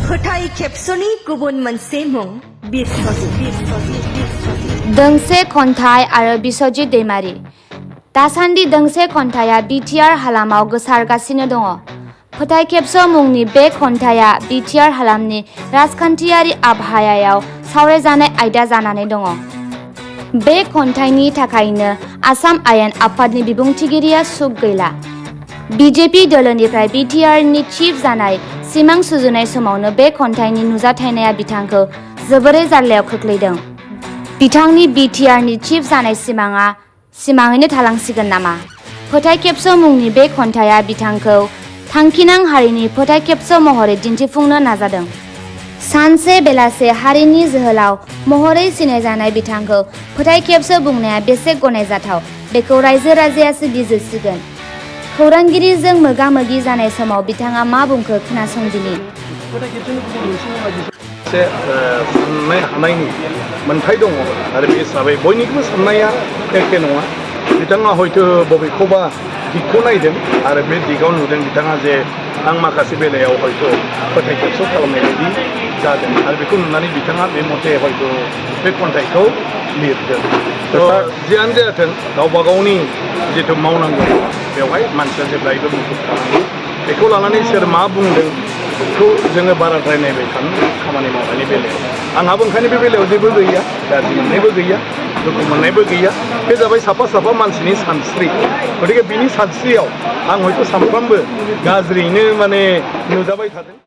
फोथाय खेबस'नि गुबुन मोनसे मुं बिरस'जित। दोंसे खन्थाइ आरो बिस्वजित दैमारी। दासान्दि दोंसे खन्थाइया बिटिआर हालामाव गोसारगासिनो दङ। फोथाय खेबस' मुंनि बे खन्थाइया बिटिआर हालामनि राजखान्थियारि आबहावायाव सावरायजानाय आयदा जानानै दङ। बे खन्थाइनि थाखायनो आसाम आयेन आफादनि बिबुंथिगिरिया सुख गैला। बिजेपि दोलोनिफ्राय बिटिआरनि चिफ जानाय सिमां सुजुनाय समावनो बे खन्थाइनि नुजाथायनाया बिथांखौ जोबोरै जार्लायाव खोख्लैदों। बिथांनि बिटिआरनि चिफ जानाय सिमाङा सिमाङैनो थालांसिगोन नामा? फोथाय खेबस' मुंनि बे खन्थाइया बिथांखौ थांखिनां हारिनि फोथाय खेबस' महरै दिन्थिफुंनो नाजादों। सानसे बेलासे हारिनि जोहोलाव महरै सिनायजानाय बिथांखौ फोथाय खेबस' बुंनाया बेसे गनायजाथाव बेखौ रायजो राजायासो बिजिरसिगोन। खौरांगिरिजों मोगा मोगि जानाय समाव बिथाङा मा बुंखो खोनासंदिनि। साननाय हानायनि मोन्थाय दङ आरो बे हिसाबै बयनिबो साननाया एखे नङा। बिथाङा हयथ' बबेखौबा दिगखौ नायदों आरो बे दिगाव नुदों बिथाङा जे आं माखासे बेलायाव हयथ' फोथाय खेबस' खालामनाय बायदि जादों आरो बेखौ नुनानै बिथाङा बे मथे हयथ' बे खन्थाइखौ लिरदों। जियानो जायाथों गावबा गावनि जिथु मावनांगौ बेवहाय मानसिया जेब्लायबो मुखुब थानांगौ। बेखौ लानानै सोर मा बुंदों बेखौ जोङो बाराद्राय नायबाय थानो खामानि मावनायनि बेलायाव आंहाबो ओंखायनो बे बेलायाव जेबो गैया, गाज्रि मोननायबो गैया, दुखु मोननायबो गैया। बे जाबाय साफा साफा मानसिनि सानस्रि। गतिके बिनि सानस्रियाव आं हयथ' सानफ्रामबो गाज्रियैनो नुजाबाय थादों।